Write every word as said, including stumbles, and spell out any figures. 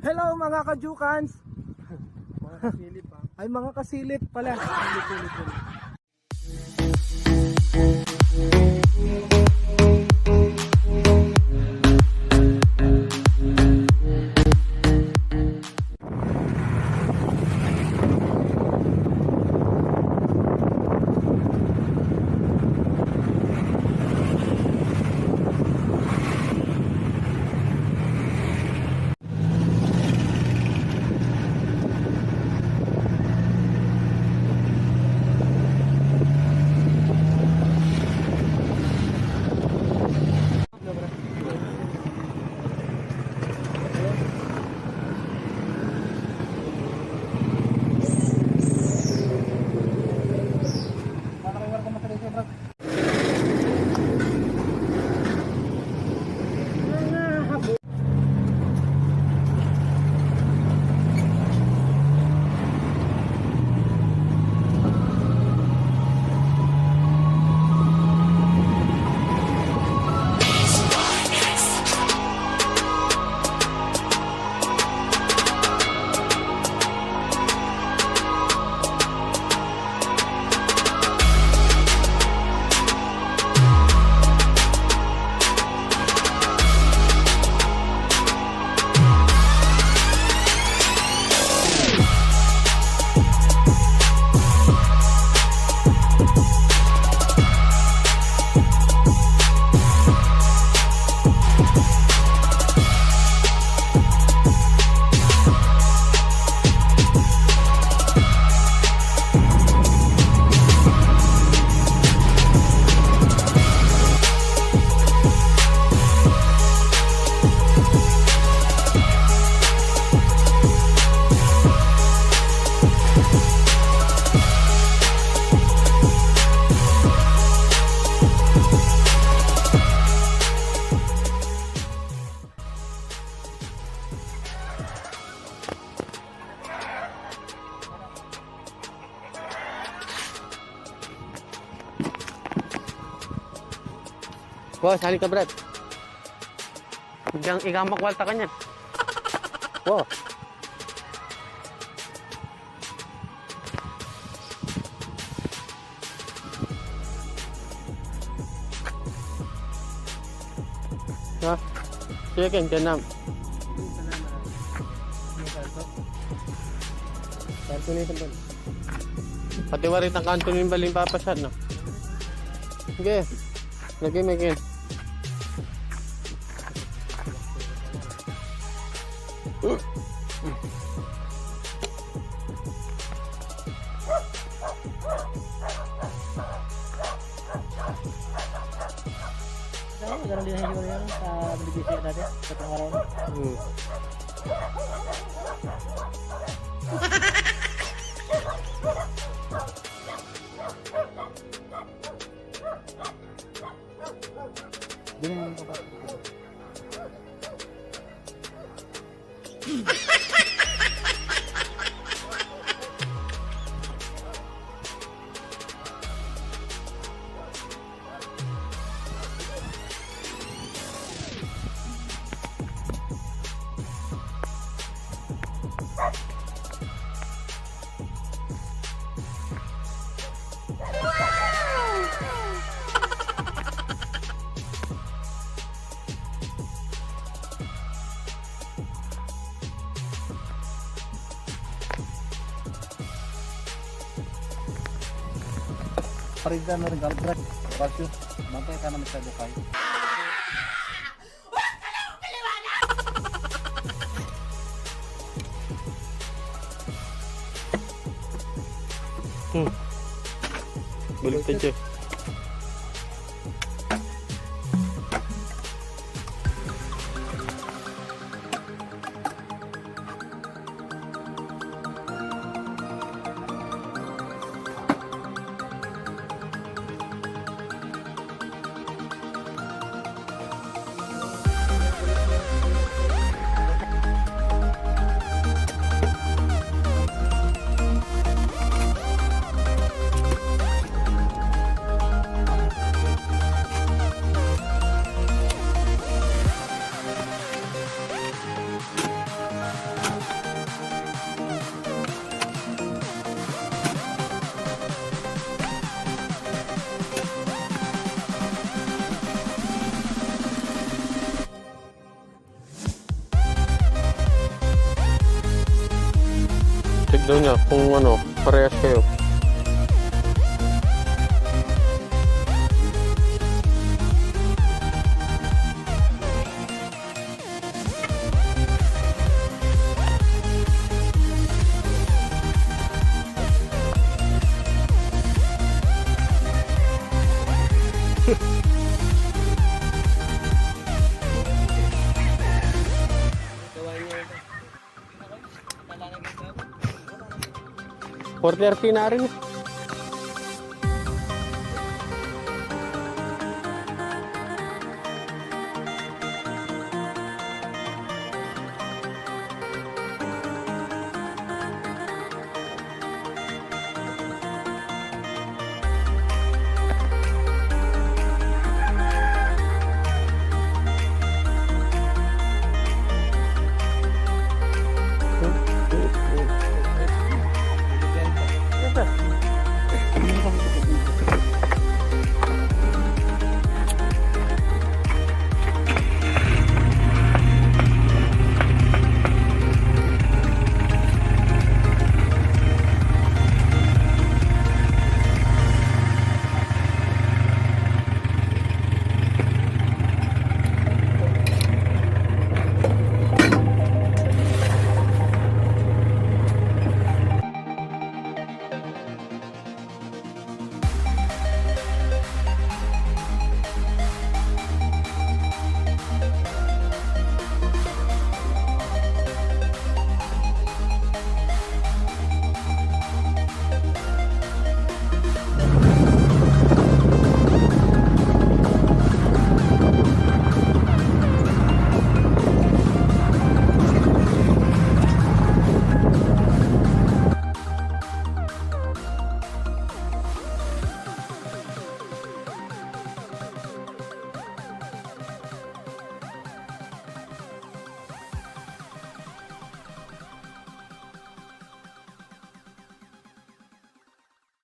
Hello, mga kajukans! Mga kasilip, ha? Ay, mga kasilip pala. Silip, silip, silip. Boss, halika, Brad. Diyan, ika makwalta ka niyan. Wow. Ha? Sige, Ken, Ken, nam. Karton ito, Ken. Pati warit ang kanto ning baling papasat, no? Sige. Lagi, Megan. Ganun din ang hiniwala yan sa binibisi dati, sa pangaraw na. Hmm. Ganun yung kapatid ko. Parida na rin, Albrecht. Basyo. Bantay ka na masyado kay. Hmm. Baliktad siya. Doon nga, kung ano, parehas kayo. Four thirty na rin.